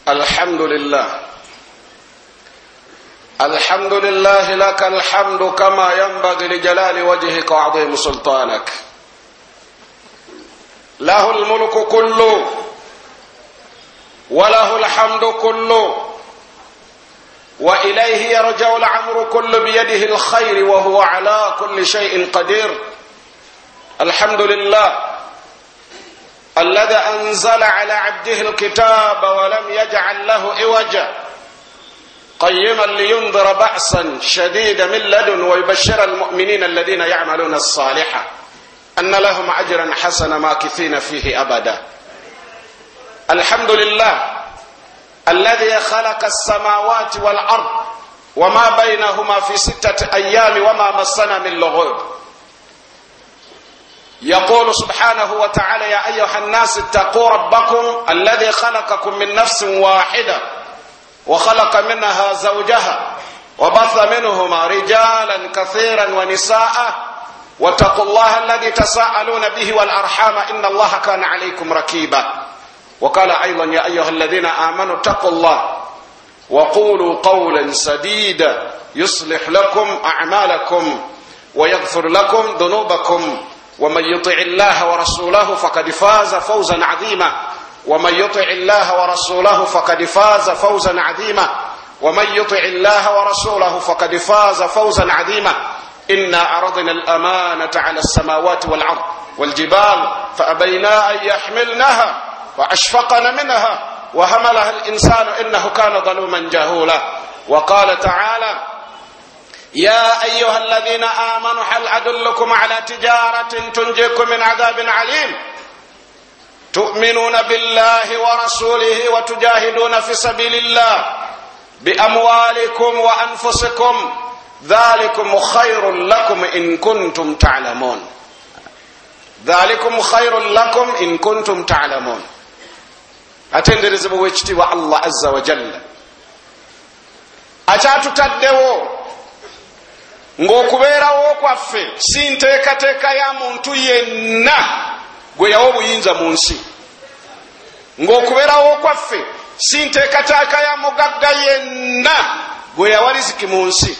الحمد لله الحمد لله لك الحمد كما ينبغي لجلال وجهك وعظيم سلطانك. له الملك كله وله الحمد كله وإليه يرجع الأمر كله بيده الخير وهو على كل شيء قدير. الحمد لله الذي أنزل على عبده الكتاب ولم يجعل له عوجا قيما لينذر بأسا شديدا من لدن ويبشر المؤمنين الذين يعملون الصالحة أن لهم أجرا حسنا ماكثين فيه أبدا. الحمد لله الذي خلق السماوات والأرض وما بينهما في 6 أيام وما مسنا من لغوب. يقول سبحانه وتعالى: يا أيها الناس اتقوا ربكم الذي خلقكم من نفس واحدة وخلق منها زوجها وبث منهما رجالا كثيرا ونساء واتقوا الله الذي تساءلون به والأرحام إن الله كان عليكم رقيبا. وقال أيضا: يا أيها الذين آمنوا اتقوا الله وقولوا قولا سديدا يصلح لكم أعمالكم ويغفر لكم ذنوبكم ومن يطع الله ورسوله فقد فاز فوزا عظيما ومن يطع الله ورسوله فقد فاز فوزا عظيما ومن يطع الله ورسوله فقد فاز فوزا عظيما. إنا عرضنا الأمانة على السماوات والأرض والجبال فأبينا أن يحملنها وأشفقن منها وحملها الإنسان إنه كان ظلوما جهولا. وقال تعالى: يا أيها الذين آمنوا هل أدلكم على تجارة تنجيكم من عذاب عليم تؤمنون بالله ورسوله وتجاهدون في سبيل الله بأموالكم وأنفسكم ذلكم خير لكم إن كنتم تعلمون. ذلكم خير لكم إن كنتم تعلمون. Atenderezebwa w'ekitiibwa Allah azza wa jalla akyatutaddewo ng'okubeerawo kwaffe si nteekateeka ya muntu yenna gwe yawa obuyinza mu nsi, ng'okubeerawo kwaffe si nteekateeka ya mugagga yenna gwe yawa riziki mu nsi,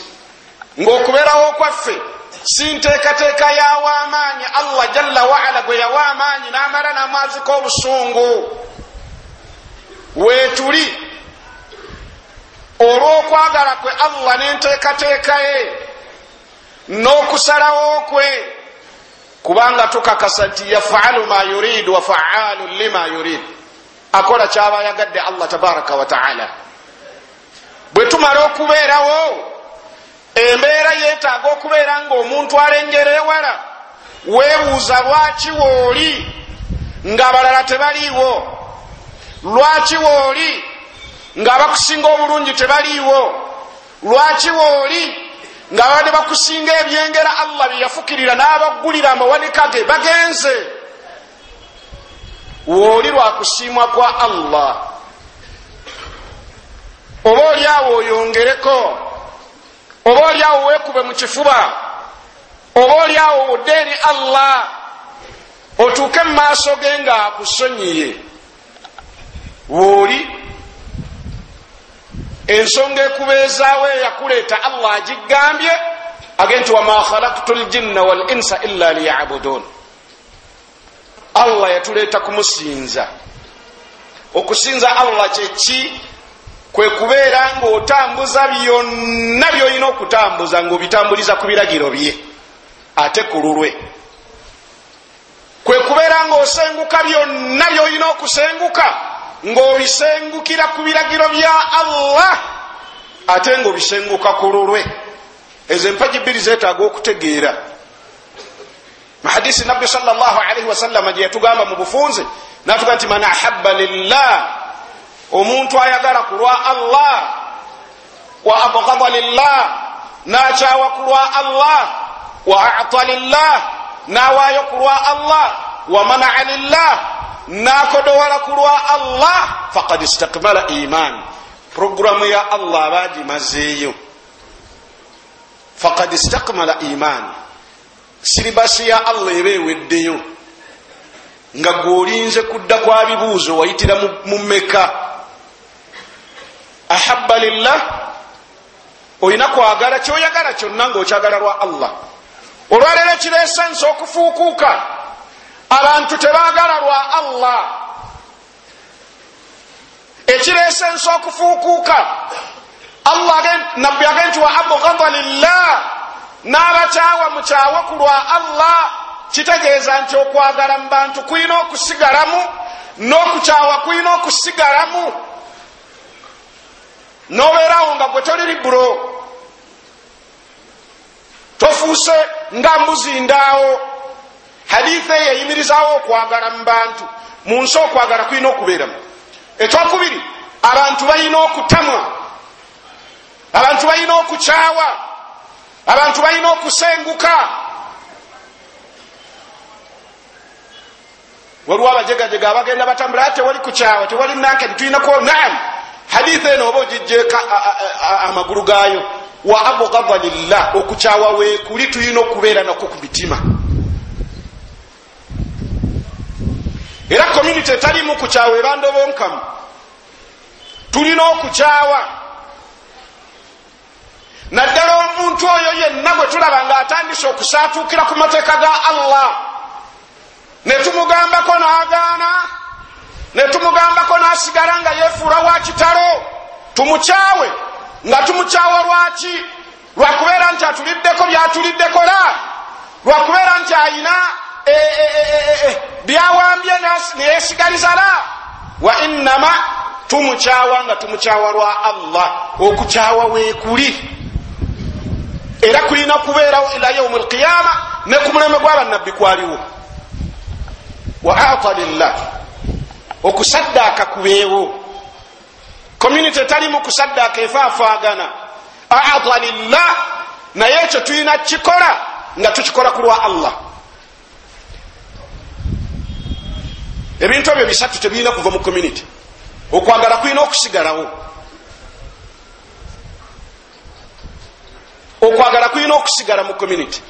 ng'okubeerawo kwaffe si nteekateeka ya w'amaanyi Allah jalla waala gwe yawa amaanyi n'amala n'amwaziko obusungu. Weetuli olw'okwagala kwe Allah n'enteekateeka ye n'okusalawo kwe, kubanga tukakasa nti yafaalu ma yuridu wa faalu lima yurid, akola kyaba ayagadde Allah tabaraka wa taala. Bwe tumala okubeerawo, embeera yeetaaga okubeera ng'omuntu alengera ewala, weebuuza lwaki wooli ng'abalala tebaliiwo, lwaki wooli ng'abakusinga obulungi tebaliiwo, lwaki wooli ng'abadde bakusinga ebyengera Allah bye yafukirira n'abaggulira amawanika ge bagenze. Wooli lwakusiimwa kwa Allah. Oba oli awo oyongereko, oba oli awo weekube mu kifuba, oba oli awo odde eri Allah otuuke mu maaso ge ng'akusonyiye. Wooli ensonga ekubeezaawo eyakuleeta Allah agigambye age nti wama khalaktu ljinna wal insa illa liyabudun. Allah yatuleeta kumusinza. Okusinza Allah kyeki? Kwe kubeera ng'otambuza byonna by'olina okutambuza ng'obitambuliza ku biragiro bye ate ku lulwe. Kwe kubeera ng'osenguka byonna by'olina okusenguka ng'obisengukira ku biragiro bya Allah ate ng'obisenguka ku lulwe. Ezo empagi bbiri zeetaaga okutegeera. Mu hadisi Nabbi sallallahu alaihi wasallama gye yatugamba mu bufunze n'atuga nti man ahabba lillah, omuntu ayagala ku lwa Allah, wa abghada lillah, n'akyawa ku lwa Allah, wa a'ta lillah, n'awaayo ku lwa Allah, wa mana'a lillah, n'akodowala ku lwa Allah, faqad istakmala iman. Programu ya Allah abagimazeeyo. Faqad istakmala iman, siribasi ya Allah eba eweddeyo nga gw'olinze kudda kwa bibuuzo wayitira mu Meka. Ahabba lillah, olina kwagala kyoyagala kyonna ngaokyagala lwa Allah. Olwaleero ekireesa ensi okufuukuuka, abantu tebaagala lwa Allah. Ekireesa ensi okufuukuuka, Allah nabbi agambye nti wa abghada lillah, n'abakyawa mukyawe ku lwa Allah. Kitegeeza nti okwagala mu bantu kulina okusigalamu n'okukyawa kulina okusigalamu. Nobeerawo nga gwe toli liburo, tofuuse nga mbuzi ndaawo. Haditha eyo eyimirizaawo okwagala mu bantu. Mu nsi okwagala kulina okubeeramu. Ekyokubiri, abantu balina okutamwa, abantu balina okukyawa, abantu balina okusenguka. Waliwo abajegajega abagenda batambula, ate tewali kukyawa, tewali nankani, tulinako. Naam, haditha eno oba ogijjeeko amagulu gaayo. Wa abghada lillah, okukyawa weekuli, tulina okubeera nako ku mitima. Era community etalimu kukyawa ebandobonkamu. Tulina okukyawa naddala omuntu oyo yenna gwe tulaba ng'atandise okusaatuukira ku mateeka ga Allah, ne tumugambako n'agaana, ne tumugambako n'asigala nga yeefuula wa kitalo. Tumukyawe. Nga tumukyawa lwaki? Lwakubeera nti atuliddeko byatuliddeko, la lwakubeera nti ayina byawambye neyesigaliza, la wa innama tumukyawa nga tumukyawa lwa Allah. Okukyawa weekuli era kulina kubeerawo ila yaumi alqiyama, ne ku mulembe gw'abannabbi kwaliwo. Wa ata lillah, okusaddaaka kubeewo. Community etalimu kusaddaaka efaafaagana. Ata lillah, naye ekyo tulina kukikola nga tukikola ku lwa Allah. Ebintu ebyo bisatu tebirina kuva mu community. Okwagala kulina okusigalawo, okwagala kulina okusigala mu community,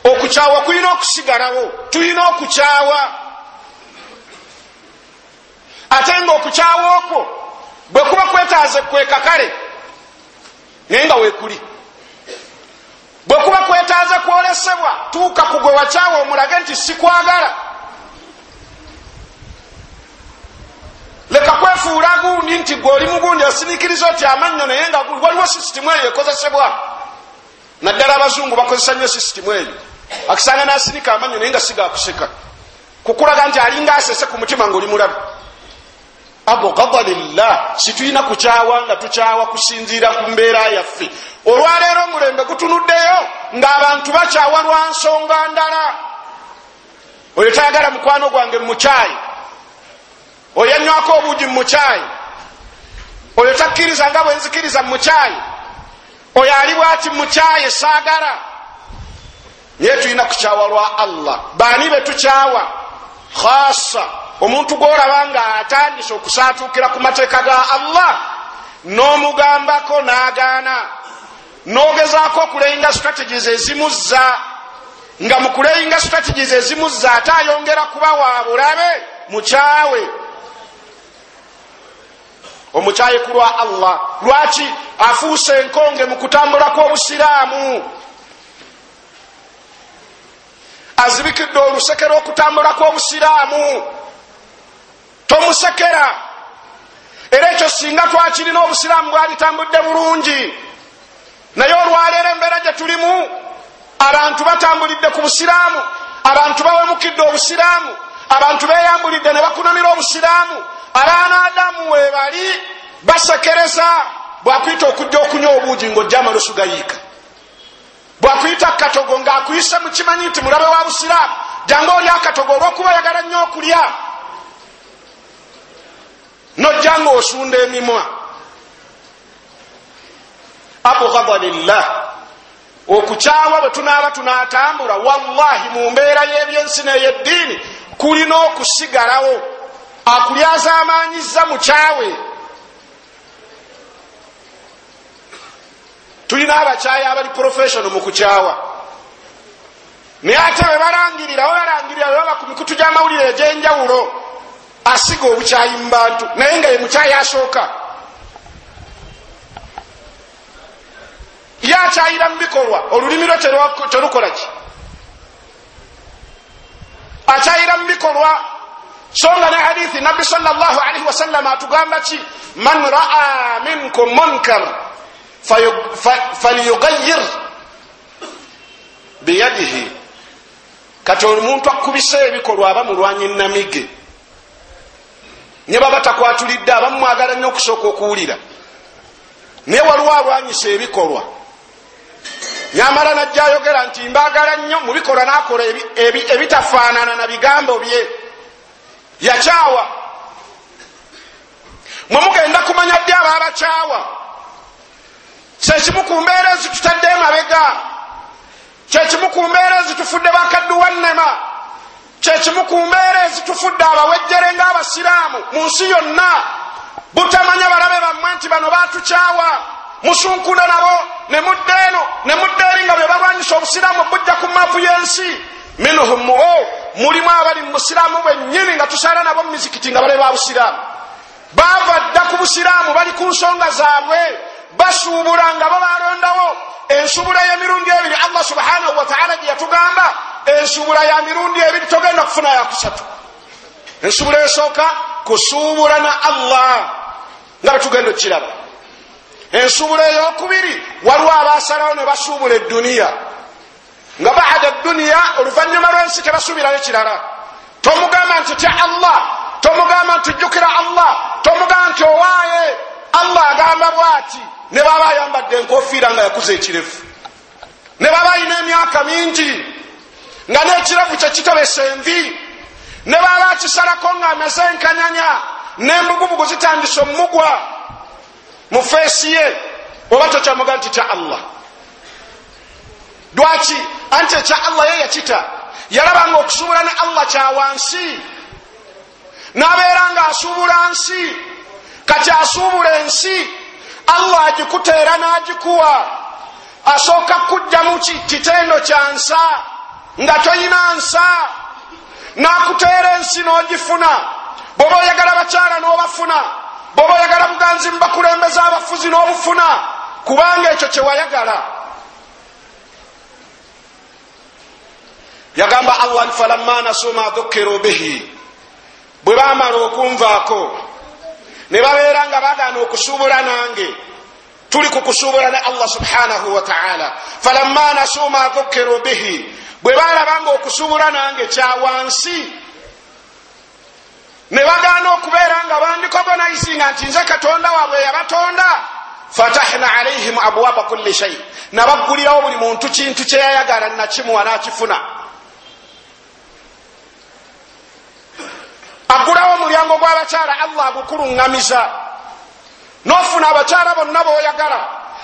okukyawa kulina okusigalawo, tulina okukyawa. Ate nga okukyawa okwo bwe kuba kwetaaze kwekakale, naye nga weekuli. Bwe kuba kwetaaze kwolesebwa, tuuka ku gwe wakyawa omulage nti sikwagala. Leka kwefuula gundi nti gwe oli mugundi, osiniikiriza oti amannyo, naye nga waliwo sisitimu eyo ekozesebwa. Naddala abazungu bakozesa nnyo sisitimu eyo. Akisanga n'asinika amannyo naye nga sigakuseka, kukulaga nti alinga asese ku mutima ng'oli mulabe. Abghada lillah, situlina kukyawa nga tukyawa kusinziira ku mbeera yaffe. Olwaleero omulembe gutunuddeyo ng'abantu bakyawa lwa nsonga ndala. Oyo tayagala mukwano gwange mukyayi, oyo yanywako obuugi mukyayi, oyo takkiriza nga bwe nzikiriza mukyayi, oyo ali bwati mukyayi, saagala. Naye tulina kukyawa lwa Allah. Baani be tukyawa? Khasa omuntu gw'olaba nga atandise okusaatuukira ku mateeka ga Allah, n'omugambako n'agaana, n'ogezaako okuleyinga strategies ezimuzza, nga mu kuleyinga strategies ezimuzza ate ayongera kuba wa bulabe. Mukyawe, omukyaye ku lwa Allah. Lwaki? Afuuse enkonge mu kutambula kw'obusiraamu, azibikidde olusekera okutambula kw'obusiraamu. Tomusekera. Era ekyo singa twakirina obusiraamu bwalitambudde bulungi. Naye olwaleero embeera gye tulimu, abantu batambulidde ku busiraamu, abantu bawemukidde obusiraamu, abantu beeyambulidde ne bakunamira obusiraamu. Abaana Adamu webali basekereza. Bwakuyita okujja okunywa obuugi ng'ojja amalusu gayiika, bwakuyita katogo ng'akuyise mukimanyi nti mulabe wa busiraamu, jangu oli akatogo olw'okuba oyagala nnyo okulya, nojja ng'osunda emimwa. Abghada lillah, okukyawa bwe tunaaba tunaatambula, wallahi mu mbeera y'ebyensi n'ey'eddiini kulina okusigalawo. Akulyaza amaanyiza mukyawe. Tulina abakyayi abali professional mu kukyawa, naye ate bwe balangirira, babalangirira bwe baba ku mikutu gy'amawulire egy'enjawulo. Asiga obukyayi mu bantu, naye nga ye mukyayi asooka. Yakyayira mu bikolwa, olulimi lwe terukola ki? Akyayira mu bikolwa. So nga ne hadithi Nabbi sallallahu alaihi wasallam atugamba ki? Man raa minkum munkar falyughayyir biyadihi. Kati omuntu akubisa ebikolwa aba mulwanyi namige, ne baba takwatulidde, abamwagala nnyo okusooka okuwulira, naye waliwo alwanyisa ebikolwa nyamala najja ayogera nti mbaagala nnyo mu bikolwa, n'akola ebitafaanana na bigambo bye. Yakyawa. Mwe mugenda kumanya ddi aba abakyawa. Kyekimu ku mbeera ezitutadde emabega, kyekimu ku mbeera ezitufudde bakadduwannema, kyekimu ku mbeera ezitufudde abawejjere ng'abasiraamu mu nsi yonna. Butamanya balabe bammwe nti bano batukyawa, musunkuna nabo ne mudda eno ne mudda eri nga bwe balwanyisa obusiraamu bujja ku maapu y'ensi. Minhum mubo mulimu abali mu busiraamu bwennyini nga tusaala nabo mu mizikiti nga balabe ba busiraamu, baava dda ku busiraamu, bali ku nsonga zaabwe, basuubula nga bo balondawo ensuubula y'emirundi ebiri. Allah subhanahu wa ta'ala gye yatugamba ensuubula ya mirundi ebiri, togenda kufuna yakusatu. Ensuubula esooka kusuubula na Allah nga bwe tugenda okukiraba. Ensuubula eyokubiri waliwo abasalawo ne basuubula edduniya, nga baada dduniya, oluvannyuma lw'ensi tebasuubirayo kirala. Tomugamba nti tya Allah, tomugamba nti jjukira Allah, tomugamba nti owaaye. Allah agamba bw'ati, ne baba ayambadde enkofiira nga yakuza ekirevu, ne baba ayina emyaka mingi nga n'ekirevu kye kitobesa envi, ne baba akisalako ng'ameze enkanyanya n'embugubugu zitandise omugwa mu feesi ye, oba tokyamuga nti tya Allah. Lwaki? Anti ekya Allah ye yakita, yalaba nga okusuubula ne Allah kya wansi, n'abeera ng'asuubula nsi. Kati asuubula ensi, Allah agikuteera n'agikuwa. Asooka kujjamu kitendo kya nsa nga toyina nsa, n'akuteera ensi n'ogifuna. Bw'oba oyagala bakyala n'obafuna, bw'oba oyagala buganzi mu bakulembeze abafuzi n'obufuna, kubanga ekyo kye wayagala. Yagamba Allah falamma nasu ma dhukiru bihi, bwe baamala okunvaako ne babeera nga bagaana okusuubula nange. Tuli ku kusuubula ne Allah subhanahu wa ta'ala. Falamma nasu ma dhukiru bihi, bwe baalaba nga okusuubula nange kya wansi, ne bagaana okubeera nga bandikogonaizinga nti nze Katonda waabwe yabatonda. Fatahna alaihim abwaba kulli shay, nabaggulirawo buli muntu kintu kye yayagala nakimuwa n'akifuna. Aggulawo omulyango gw'abakyala, Allah agukuluŋŋamiza n'ofuna abakyala bonna b'oyagala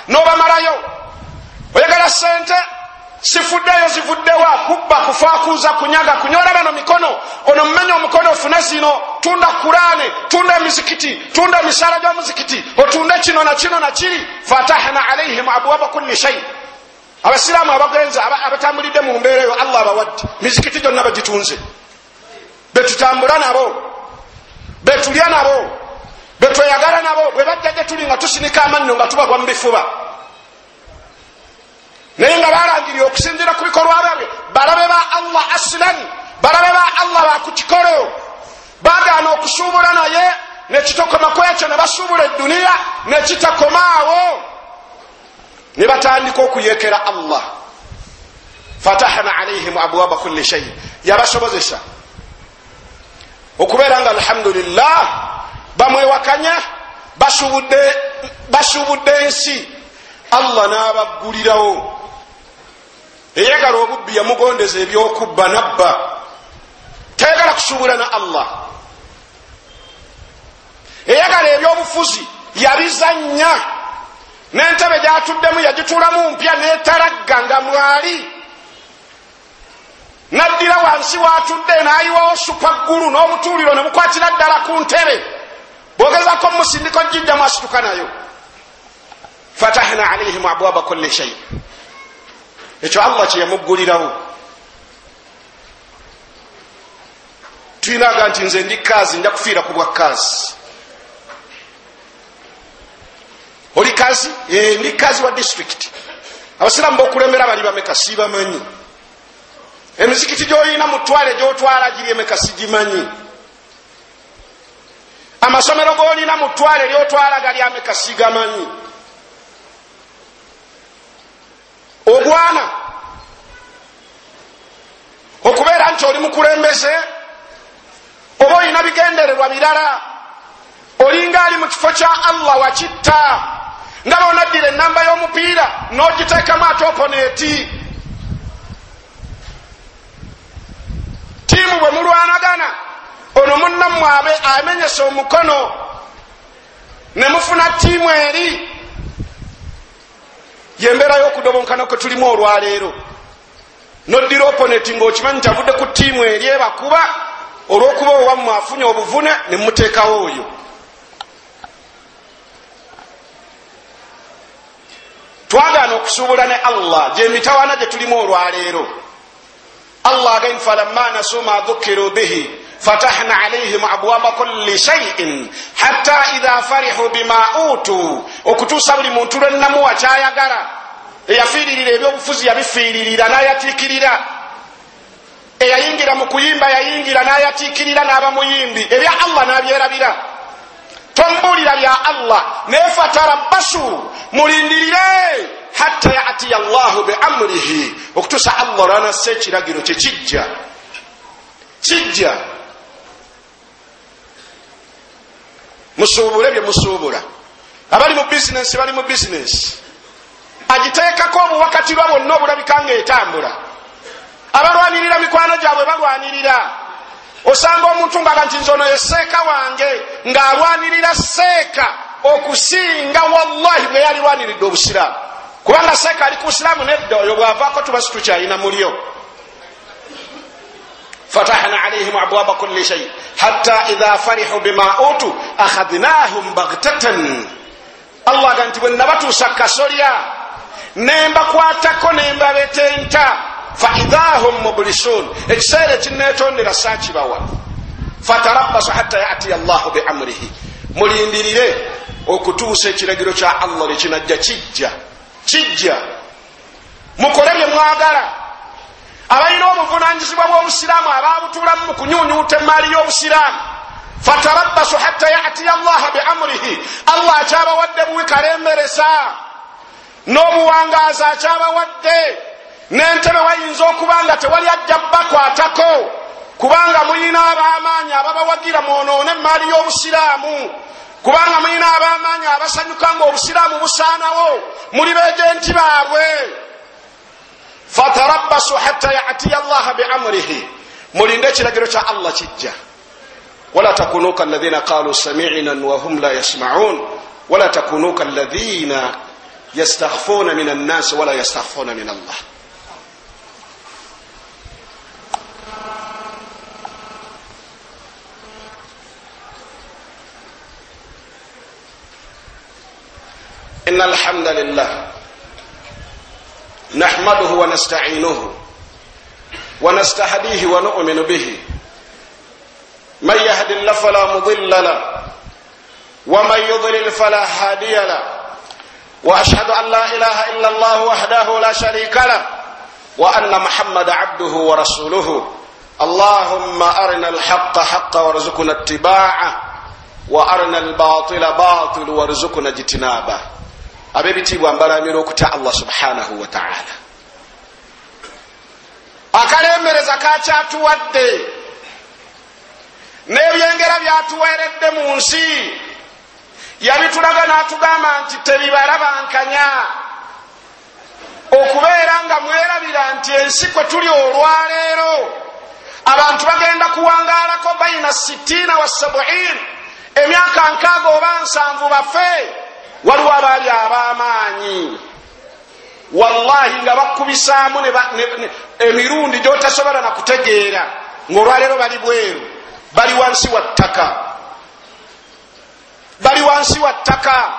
n'obamalayo. Oyagala sente, sifuddeyo zivuddewa, kubba, kufaakuuza, kunyaga, kunyola bano mikono, ono mmenya omukono ofune zino, tunda Kurane, tunda emizikiti, tunda emisaala gy'omuzikiti, otunde kino na kino na kiri. Fatahna alaihim abwaba kulli shay. Abasiraamu abagenze abatambulidde mu mbeera eyo, Allah abawadde mizikiti gyonna bagitunze, betutambula nabo, betulya nabo, betweyagala nabo. Bwe bajja gye tuli nga tusinika amannyo nga tubagwa mu bifuba, naye nga balangirira okusinziira ku bikolwa byabwe. Balabe ba Allah aslan, balabe ba Allah bakukikolo, bagaana okusuubula naye nekitokomako ekyo, ne basuubula edduniya nekitakomaawo, ne batandika okuyekera Allah. Fatahna alaihim abwaba kulli shay, yabasobozesa okubeera nga alhamdulillah bamwewakanya, basuubudde ensi, Allah n'abaggulirawo. Eyagala obubbi yamugondeza ebyokubba nabba, tayagala kusuubula na Allah. Eyagala ebyobufuzi yabizannya, n'entebe gyatuddemu yagituulamu mpya n'etalagga nga mwali, n'addira wansi w'atudde n'ayiwawo supaggulu n'obutuuliro ne bukwatira ddala ku ntebe. Bw'ogezaako musindiko jjijjamu asituka nayo. Fatahna alaihim abwaba kulli shay, ekyo Allah kye yamuggulirawo. Tulina aga nti nze ndi kazi, nja kufiira ku bwa kazi. Oli kazi? Ndi kazi wa district. Abasiraamu bokulembera bali bameka sibamanyi. Emizikiti gy'olina mutwale gy'otwala giri emeka sigimanyi. Amasomero g'olina mutwale ly'otwala gali ameka sigamanyi. Ogwana okubeera nti oli mukulembeze oba olina bigendererwa birala, olinga ali mu kifo kya Allah wakitta, nga bonaddira enamba y'omupiira n'ogiteekamu ate oponeeti. Tiimu bwe mulwanagana ono munnammwe amenyesa omukono ne mufuna tiimu eri. Yembeera y'okudobonkana kwe tulimu olwaleero. Noddira oponeti ng'okimanyi nti avudde ku tiimu eri ebakuba, olw'okuba owammwe afunye obuvune ne muteekawo oyo. Twagaana okusuubula ne Allah, gyemitawaana gye tulimu olwaleero. Allah again, falamma nasu ma dhukiru bihi fatahna alayhim abwaba kulli shay'in hatta idha farihu bima utu. Okutuusa buli muntu lwe nnamuwa kyayagala. Eyafiiririra ebyobufuzi yabifiiririra n'ayatiikirira, eyayingira mu kuyimba yayingira n'ayatiikirira n'aba muyimbi, ebya Allah n'abyerabira. Tombuulira bya Allah, naye fatarabbasu, mulindirire hatta yatiya Allahu biamrihi, okutuusa Allah lwanassa ekiragiro kye kijja kijja. Musuubule bye musuubula. Abali mu bizinensi bali mu bizinensi, agiteekako obuwakatirwa bwonna obulabika ng'etambula. Abalwanirira mikwano gyabwe balwanirira. Osanga omuntu ng'aga nti nze ono ye seeka wange, ng'alwanirira seeka okusinga wallahi bwe yalirwaniridde obusiraamu. Kubanga seeka ali ku busiraamu nedda, oyo bw'avaako tuba situkyalina mulyo. Fatahna alayhim abwaba kulli shay hatta idha farihu bima utu akhadnahum baghtatan. Allah aga nti bwe nabatuusa kasolya ne mbakwatako ne mbabetenta, fa idha hum mublisun, ekiseera ekinneetondera saakibawa. Fatarabbasu hatta yatiya Allahu biamrihi, mulindirire okutuusa ekiragiro kya Allah lwekinajja. Kijja kijja, mukole bye mwagala. Abalina obuvunanyizibwa bw'obusiraamu ababutuulamu mu kunyuunyuuta emaali y'obusiraamu, fatarabbasu hatta yatiya Allaha biamrihi, Allah akyabawadde buwi kalemberesa n'obuwangaazi akyabawadde, n'entebe wayinza okuba nga tewali ajja bakwatako, kubanga mulina ab'amaanyi ababawagira mwonoone emaali y'obusiraamu, kubanga mulina ab'amaanyi abasanyuka ng'obusiraamu busaanawo, muli beejenti baabwe. Fatarabbasu hatta yatiya Allaha biamrihi, mulinde ekiragiro kya Allah kijja. Wala takunu kalladhina qalu sami'na wa hum la yasma'un wala takunu kalladhina yastakhfuna min an-nas wala yastakhfuna min Allah. إن الحمد لله نحمده ونستعينه ونستهديه ونؤمن به. من يهد الله فلا مضل له ومن يضلل فلا هادي له، وأشهد أن لا إله إلا الله وحده لا شريك له، وأن محمد عبده ورسوله. اللهم أرنا الحق حقا وارزقنا اتباعه وأرنا الباطل باطل وارزقنا اجتنابه. Ab'ebitiibwa, mbalamira okutya Allah subhanahu wa ta'ala. Akalembereza kakyatuwadde n'ebyengera byatuweeredde mu nsi, yabitulaga n'atugamba nti tebibalabankanya. Okubeera nga mwerabira nti ensi kwe tuli olwaleero abantu bagenda kuwangaalako baina 60 wa 70, emyaka 60 oba 70 bafe. Waliwo abaali ab'amaanyi wallahi nga bakubisaamu emirundi gy'otasobola na kutegeera, ng'olwaleero bali bweru, bali wansi wa ttaka, bali wansi wa ttaka.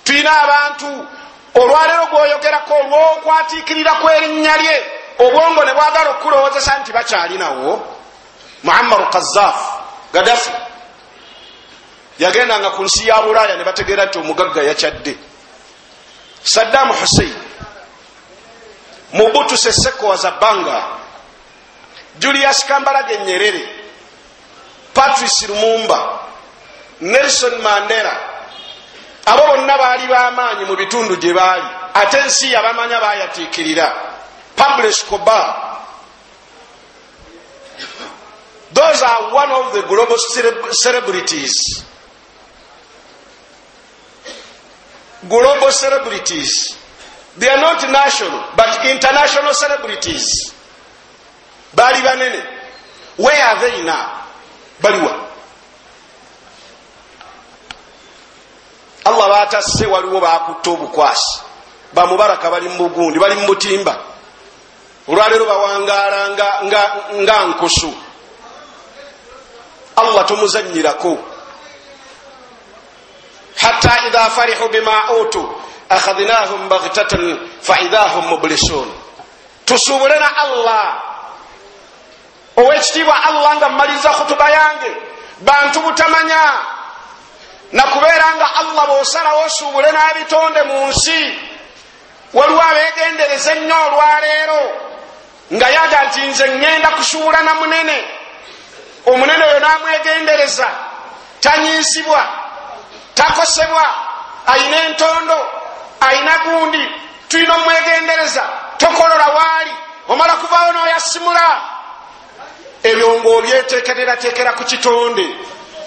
Tulina abantu olwaleero gw'oyogerako olw'okwatiikirira kw'erinnya lye, obwongo ne bwagala okulowoozesa nti bakyalinawo. Muammar Qazaf Gaddafi yagendanga ku nsi ya Bulaaya ne bategeera nti omugagga yakyadde. Saddam Hussein, Mobutu Sese Seko wa Zabanga, Julius Kambarage Nyerere, Patrice Lumumba, Nelson Mandela, abo bonna baali b'amaanyi mu bitundu gye baali, ate ensi yabamanya bayatiikirira. Pablo Escobar, those are one of the global celebrities. Global celebrities, they are not national but international celebrities. Baali banene. Where are they now? Baliwa? Allah batasse, waliwo bakutta obukwasi, bamubaraka bali mubugundi, bali mubutimba, olwaleero bawangaala nga nkusu. Allah tomuzanyirako. Hatta idha farihu bima utu akhadhnahum baghtatan fa idha hum mublisun. Tusubule na Allah owekitiibwa Allah. Nga mmaliza khutuba yange, bantu butamanya nakubeera nga Allah bw'osalawo osuubule n'abitonde mu nsi. Waliwo abeegendereza ennyo olwaleero nga yaga nti nze ŋŋenda kusuubula na munene, omunene oyo n'amwegendereza, tanyiisibwa, takosebwa, ayina entondo, ayina gundi, tulina omwegendereza, tokolola waali, omala kuvaawo n'oyasimula. Ebyo ng'obyeteekererateekera ku kitonde.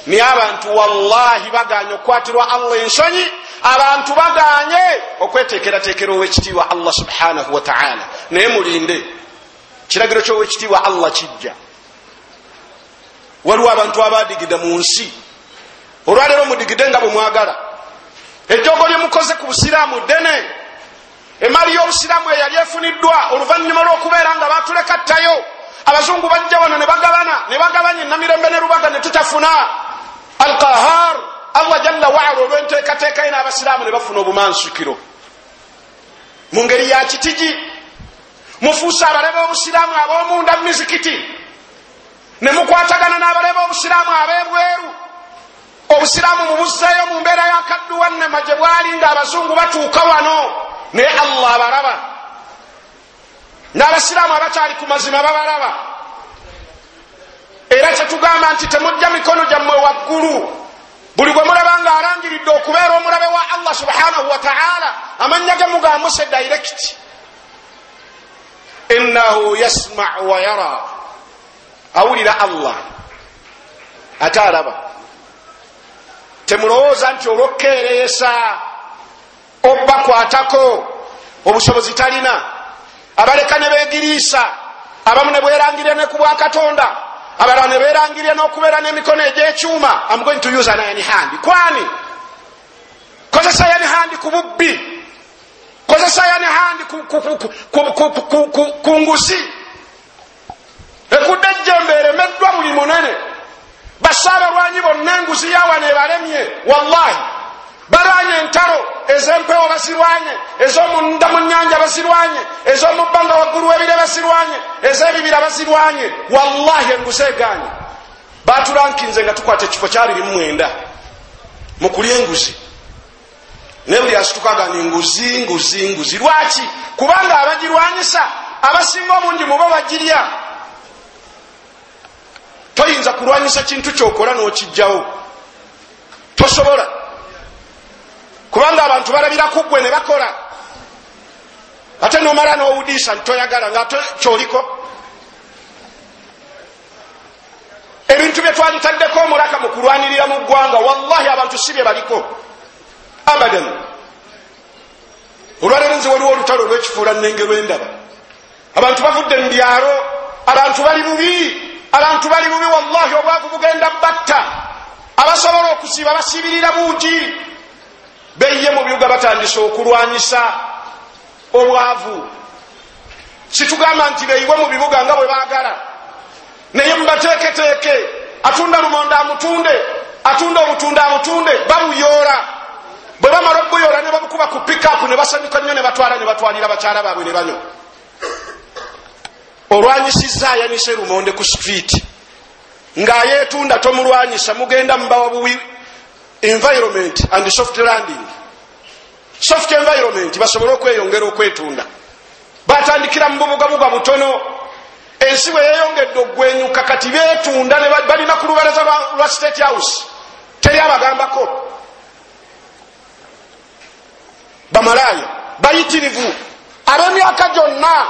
Naye abantu wallahi baganye okukwatirwa Allah ensonyi, abantu baganye okweteekerateekera owekitiibwa Allah subhanahu wataala. Naye mulinde, kiragiro ky'owekitiibwa Allah kijja. Waliwo abantu abadigida mu nsi olwaleero, mudigide nga bwe mwagala. Ejjogo lyemukoze ku busiraamu ddene. Emaali y'obusiraamu eyali efuniddwa oluvannyuma lw'okubeera nga batuleka ttayo, abazungu bajja wano ne bagabana, ne bagabanya enamirembe ne Rubaga ne tutafuna. Alqahar Allah jalla waala olw'enteekateeka ye n'abasiraamu ne bafuna obumansukiro mu ngeri ya kitigi. Mufuuse abalabe obusiraamu ab'omunda mu mizikiti, ne mukwatagana n'abalabe obusiraamu ab'ebweru. Obusiraamu mubuzzeeyo mu mbeera ya kadduwannema gye bwali nga abazungu batuuka wano. Naye Allah abalaba, n'abasiraamu abakyali ku mazima babalaba. Era kyetugamba nti temujja mikono gyammwe waggulu. Buli gwe mulaba nga alangiridde okubeera omulabe wa Allah subhanahu wataala, amannya ge mugamuse direct. Innahu yasmau wa yara, awulira Allah ate alaba. Temulowooza nti olwokkeereyesa obbakwatako obusobozi talina. Abaleka ne beegiriisa, abamu ne bwerangirira ne ku bwakatonda, abalala ne berangirira n'okubeera n'emikono egy'ekyuma. Am going to use an iron hand. Kwani kozesa iron hand ku bubbi, kozesa iron hand ku nguzi. Ekudde ejjembe eremeddwa buli munene. Basaabalwanyi bonna enguzi yawano ebalemye. Wallahi balwanye entalo ez'empewo bazirwanye, ez'omunda mu nnyanja bazirwanye, ez'omubbanga waggulu w'ebire bazirwanye, ez'ebibira bazirwanye. Wallahi enguzi eganye. Batulankinze nga tukwata ekifo kya 29 mu kulya enguzi, naye buli asitukaga ni nguzi, nguzi, nguzi. Lwaki? Kubanga abagirwanyisa abasinga obungi mubo bagirya. Toyinza kulwanyisa kintu kyokola n'okijjawo, tosobola, kubanga abantu balabira ku ggwe ne bakola, ate nomala n'owudiisa nti toyagala nga kyoliko. Ebintu bye twalitaddeko omulaka mu kulwanirira mu ggwanga, wallahi abantu si bye baliko abadan. Olwaleero nze waliwo olutalo olw'ekifuula nnenge lwendaba. Abantu bavudde mu byalo, abantu bali bubi, abantu bali bubi wallahi. Obwavu bugenda batta. Abasobola okusiiba basiibirira buugi, beye mu bibuga batandise okulwanyisa obwavu. Situgamba nti beyiwe mu bibuga nga bwe baagala, naye mubateeketeeke. Atunda lumonde amutunde, atunda obutunda amutunde. Babuyoola, bwe bamala obuyoola ne babukuba ku pikapu ne basanyuka nnyo, ne batwala ne batwalira bakyala baabwe ne banywa. Olwanyisizza ayanise lumonde ku street. Ng'ayeetunda tomulwanyisa, mugenda mubawa buwi environment and soft landing, soft environment, basobole okweyongera okwetunda. Batandikira mu bubugabuga butono, ensi bwe yeeyongedde okugwenyuka kati beetunda, balina ku lubalaza lwa State House, teri abagambako. Bamalaaya bayitirivu ab'emyaka gyonna,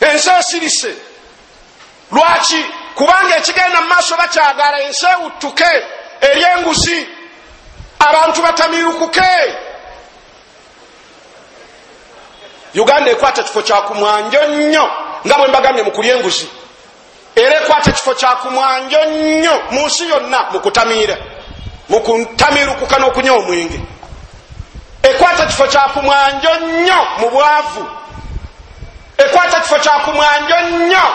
ensi esirise. Lwaki? Kubanga ekigenda mu maaso bakyagala ensi ewuttuke ery'enguzi, abantu batamirukuke. Uganda ekwata ekifo kyakumwanjo nnyo nga bwe mbagambye mu kulya enguzi, era ekwata ekifo kyakumwanjo nnyo mu nsi yonna mu kutamiira, mu kutamirukuka n'okunywa omwenge. Ekwata ekifo kyakumwanjo nnyo mu bwavu, ekwata ekifo kyakumwanjo nnyo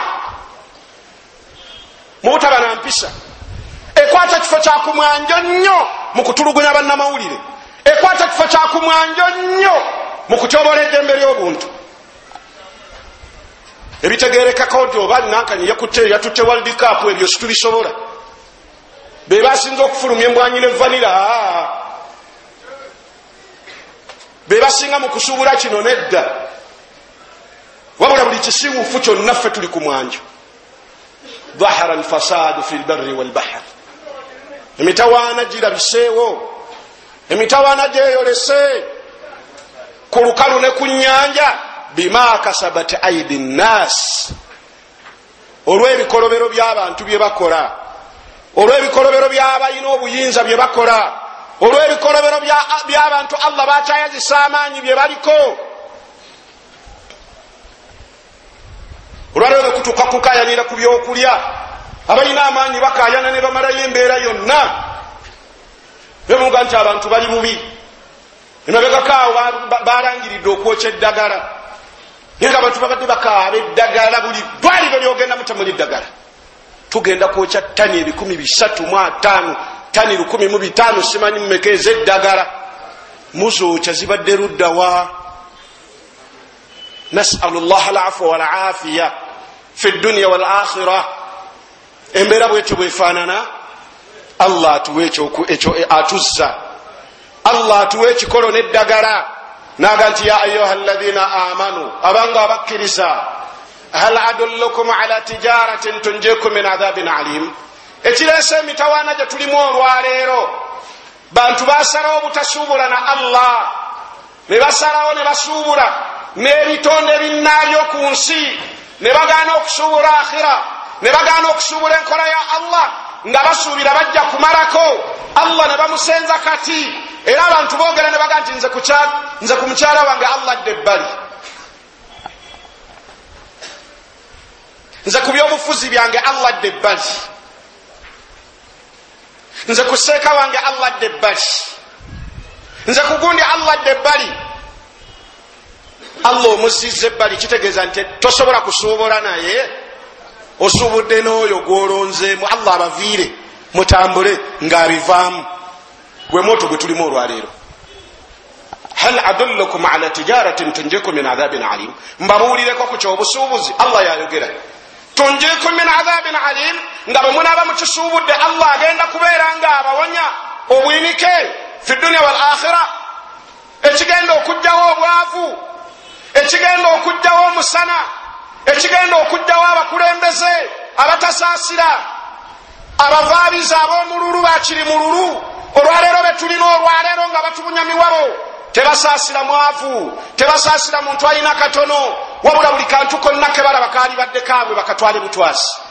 mu butaba na mpisa, ekwata ekifo kyakumwanjo nnyo mu kutulugunya bannamawulire, ekwata ekifo kyakumwanjo nnyo mu kutyobola eddembe ly'obuntu. Ebitegerekako nti oba nankani yakutte yatutte World Cup, ebyo situbisobola. Be basinze okufulumya embwanyi ne vanira, be basinga mu kusuubula kino nedda. Wabula buli kisiwufu kyonna ffe tuli ku mwanjo. Dhahara alfasadu fi lbarri walbahr, emitawaana girabiseewo, emitawaana gyeyolese ku lukalu ne ku nnyanja. Bima kasabat aidi nnas, olw'ebikolobero by'abantu bye bakola, olw'ebikolobero by'abalina obuyinza bye bakola, olw'ebikolobero by'abantu Allah bakyayazisa amaanyi bye baliko. Olwaleero bwe kutuuka kukayanira ku byokulya, abalina amaanyi bakayana ne bamalayo embeera yonna, bemuga nti abantu bali bubi. Emabegako awo balangiridde okwokya eddagala, naye nga abantu babadde bakaaba eddagala, buli ddwaliro lyogendamu temuli ddagala. Tugenda kwokya ttani 350, ttani 1500, simanyi mumeka ez'eddagala. Muzookya zibadde luddawa? Nasalu llah alafwa walafiya fi dunya walakhira. Embeera bwetyo bwefaanana, Allah atuwe ekyo, atuzza Allah atuwe ekikolo n'eddagala. Naga nti ya ayuha alladhina amanu, abanga abakkiriza, hal adullukum ala tijaratin tunjikum min adhabin alim. Ekireese emitawaana gye tulimu olwaleero, bantu basalawo obutasuubula na Allah, ne basalawo ne basuubula n'ebitonde binnaabyo ku nsi, ne bagaana okusuubula akhira, ne bagaana okusuubula enkola ya Allah, nga basuubira bajja kumalako Allah ne bamusenza kati. Era abantu boogera ne baga nti nze ku mukyala wange Allah adde ebbali, nze ku byobufuzi byange Allah adde ebbali, nze ku seeka wange Allah adde ebbali, nze ku gundi Allah adde ebbali. Allah omuzizza ebbali, kitegeeza nti tosobola kusuubula naye, osuubudde n'oyo gw'olonzeemu. Allah abaviire mutambule ng'abivaamu. Gwe moto gwe tulimu olwaleero. Hal adullukum ala tijaratin tunjikum min adhabin alim, mbabuulireko ku kyobusuubuzi. Allah yayogera tunjikum min adhabin alim, nga bwe munaaba mukisuubudde Allah agenda kubeera nga abawonya obuyinike fi dunya wal akhira, ekigenda okugjawo obwavu, ekigenda okugjawo omusana, ekigenda okugjawo abakulembeze abatasaasira, abavaabiza ab'omululu bakiri mululu. Olwaleero betulina olwaleero nga batubunya miwabo, tebasaasira mwavu, tebasaasira muntu alina katono, wabula buli kantu konna ke balaba kaalibadde kaabwe bakatwale butwasi.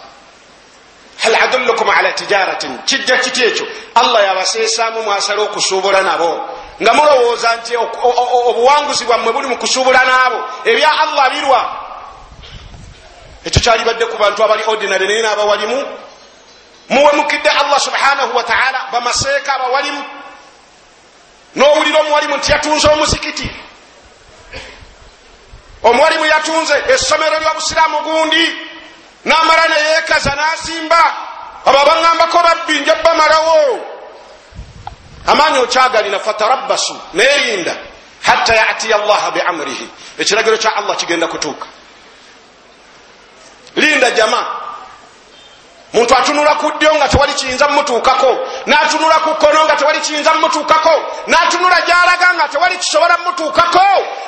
Hal adullukum ala tijaratin, kijja kiti ekyo Allah yabaseesaamu mwasala okusuubula nabo, nga mulowooza nti obuwanguzi bwammwe buli mu kusuubula n'abo, ebya Allah birwa. Ekyo kyalibadde ku bantu abali ordinary, naye n'abawalimu muwemukidde Allah subhanahu wa ta'ala, bamaseeka abawalimu. N'owulira omuwalimu nti yatunze omuzikiti, omuwalimu yatunze essomero ly'obusiraamu gundi, n'amala ne yeekaza n'azimba, abo abaŋŋambako babbi nja bamalawo. Amaanyi okyagalina, fatarabbasu, neerinda hatta yatiya allaha biamrihi, ekiragiro kya Allah kigenda kutuuka. Linda jama, Muntu atunula ku ddyo nga tewali kiyinza mmutuukako, n'atunula ku kkono nga tewali kiyinza mmutuukako, n'atunula gy'alaga nga tewali kisobola mmutuukako,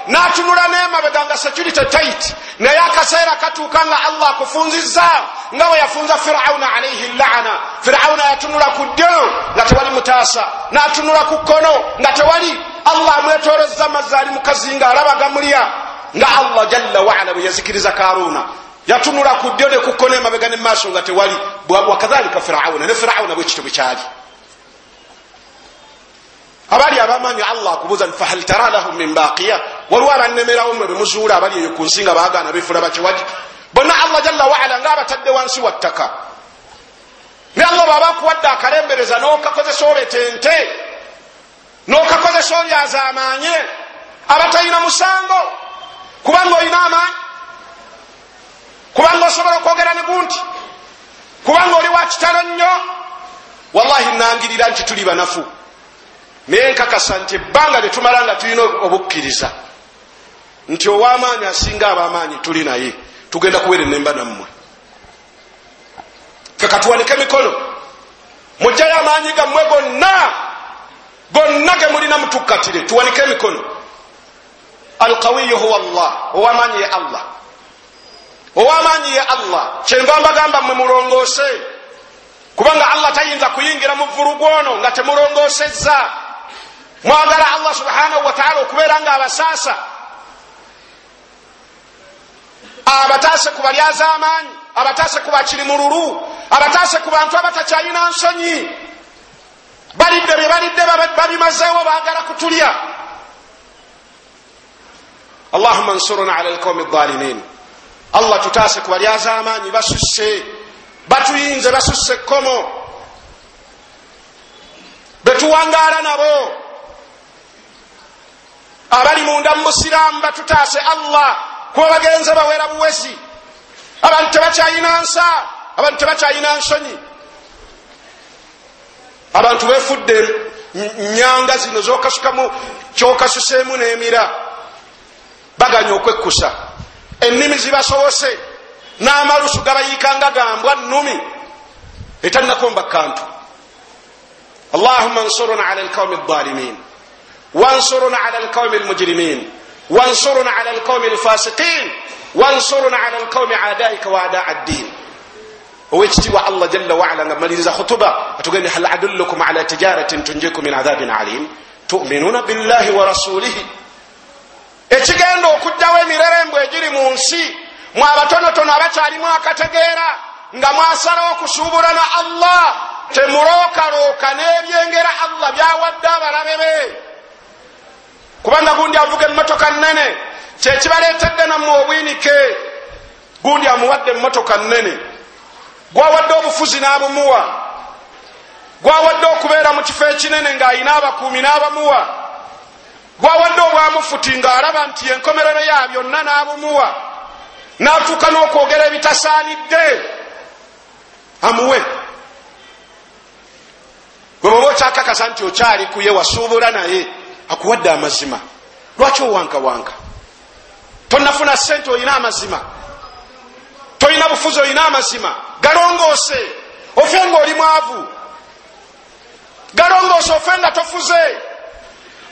n'atunula n'emabega nga security tight. Naye akaseera katuuka nga Allah akufunzizza nga bwe yafunza Firawuna alayhi laana. Firawuna yatunula ku ddyo nga tewali mutaasa, n'atunula ku kkono nga tewali. Allah amwetoolozza amazzi, ali mu kazinga alaba gamulya, nga Allah jalla waala bwe yazikiriza Karuuna. Yatunula ku ddyo ne ku kkono, emabega ne maaso nga tewali. Wakadhalika Firawuna, ne Firawuna bwe kityo bwe kyali. Abali abamanyi Allah akubuuza nti fahal tara lahum min baqiya, waliwo abannemerawo mmwe bemuzuula abali eyo ku nsi nga baagaana beefula bakiwagi bonna. Allah jalla waala ng'abatadde wansi wa ttaka. Ne Allah bw'aba akuwadde akalembereza n'okakozesa obetente, n'okakozesa olyazaamaanye abatalina musango, kubanga olina amaanyi, kubanga osobola okwogera ne gunti, kubanga oli wa kitalo nnyo. Wallahi nangirira nti tuli banafu, naye nkakasa nti ebbanga lyetumala nga tulina obukkiriza nti ow'amaanyi asinga ab'amaanyi tuli naye, tugenda kuwera ennemba nammwe. Ffe katuwanike emikono, mugjayo amaanyi gammwe gonna gonna ge mulina mutukkatire, tuwanike emikono. Alqawiyu huwa Allah, ow'amaanyi ye Allah, ow'amaanyi ye Allah. Kyenva mbagamba mmwe mulongoose, kubanga Allah tayinza kuyingira mu vvulugu ono nga temulongoosezza. Mwagala Allah subhanahu wa ta'ala okubeera nga abasaasa, abataase ku balyazaamaanyi, abataase ku bakirimululu, abataase ku bantu abatakyalina nsonyi. Balidde bye balidde babimazeewo, baagala kutulya. Allahumma nsuruna ala alqawmi adh-dhalimin. Allah tutaase ku balyazaamaanyi, basusse, batuyinze, basusse ekkomo, betuwangaala nabo abali munda mu busiraamu, batutaase Allah, kuba bagenze bawera buwezi. Abantu tebakyalina nsa, abantu tebakyalina nsonyi, abantu befudde nyanga zino zokasukamu kyokasuseemu n'emira, baganya okwekkusa, ennimi zibasobose n'amalusu gabayiikanga gambwa nnumi etannakomba kantu. Allahumma nsuruna ala alqawmi adh-dhalimin, wansuruna ala alqawmi almujrimin, wansuruna ala alqawmi alfasiqin, wansuruna ala alqawmi adaika wa adaa ad-din. Owekitiibwa Allah jalla waala nga maliriza khutuba atugende, hal adullukum ala tijaratin tunjikum min adhabin alim tu'minuna billahi wa rasulihi. Ekigenda okugjawo emirerembe egiri mu nsi, mwe abatonotono abakyalimu akategeera nga mwasalawo okusuubula na Allah, temulookalooka n'ebyengera Allah byawadde abalabe be. Kubanga gundi avuga emmotoka nnene, kyekibaleetedde nammwe obwinike. Gundi amuwadde emmotoka nnene, gwawadde obufuzi n'abumuwa, gwawadde okubeera mu kifo ekinene ng'alina abakuumi n'abamuwa, gwawadde obwamufuti ng'alaba nti enkomerero ya byonna n'abumuwa, n'atuuka n'okwogera ebitasaanidde amuwe. Gwe bw'oba okyakakasa nti okyali kuye, wasuubula naye, akuwadde amazima, lwaki owankawanka? Tonnafuna ssente olina amazima, tolina bufuzi olina amazima, galongoose ofe ng'oli mwavu, galongoose ofe nga tofuze,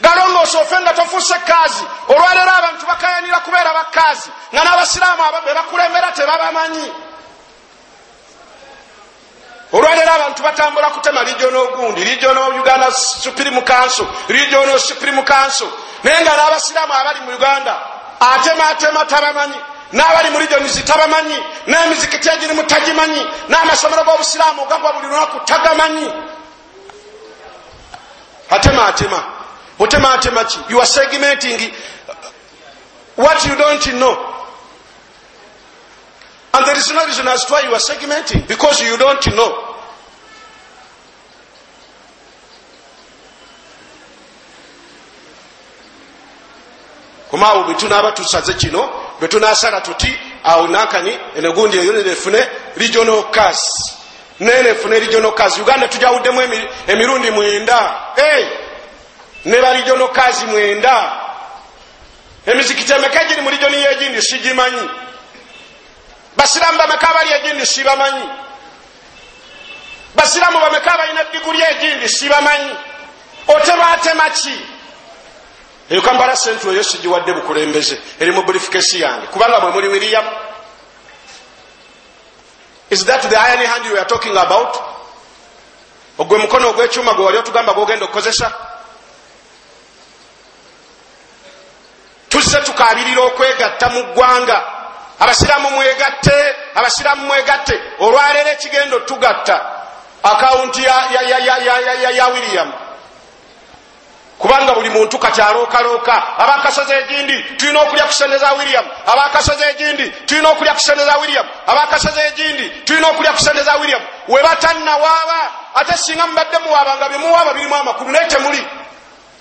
galongoose ofe nga tofuuse kaazi. Olwaleero abantu bakayanira kubeera bakaazi nga n'abasiraamu be bakulembera tebabamanyi. Olwaleero abantu batambula kutema regional gundi, regional Uganda Supreme Council, regional Supreme Council, naye nga n'abasiraamu abali mu Uganda atemaatema tabamanyi, n'abali mu regions tabamanyi, n'emizikiti egirimu tagimanyi, n'amasomero g'obusiraamu gagwa buli lunaku tagamanyi. Atemaatema, otemaatema ki? You are segmenting what you don't know. And there is no reason as to why you are segmenting, because you don't know. Kumaawo bwe tunaaba tusaze kino, bwe tunaasala tuti awo nankani enegundi eyo nefune regional cars, nenefune regional cars. Uganda tujawuddemu emirundi 9, ne ba regional cars 9. Emizikiti emeka egiri mu region y'egindi sigimanyi, basiraamu bameka abali egindi sibamanyi. Basiraamu bameka abalina diguli egindi sibamanyi. Otemaatema ki? Eyo Kampala Central eyo sigiwadde bukulembeze, eri mu briefcase yange, kubanga bwe muli William. Is that the iron hand you are talking about? Ogwe mukono ogw'ekyuma gwe wali otugamba gwogenda okukozesa? Tuzze tukabirira okwegatta mu ggwanga. Abasiraamu mwegatte, abasiraamu mwegatte. Olwaleero ekigenda otugatta akawunti ya William, kubanga buli muntu kati alookalooka. Abakasozi egindi tulina okulya ku sente za William, abakasozi egindi tulina okulya ku sente za William, abakasozi egindi tulina okulya ku sente za William. We batannawaaba, ate singa mubadde muwaaba nga byemuwaaba birimu amakulu, naye temuli.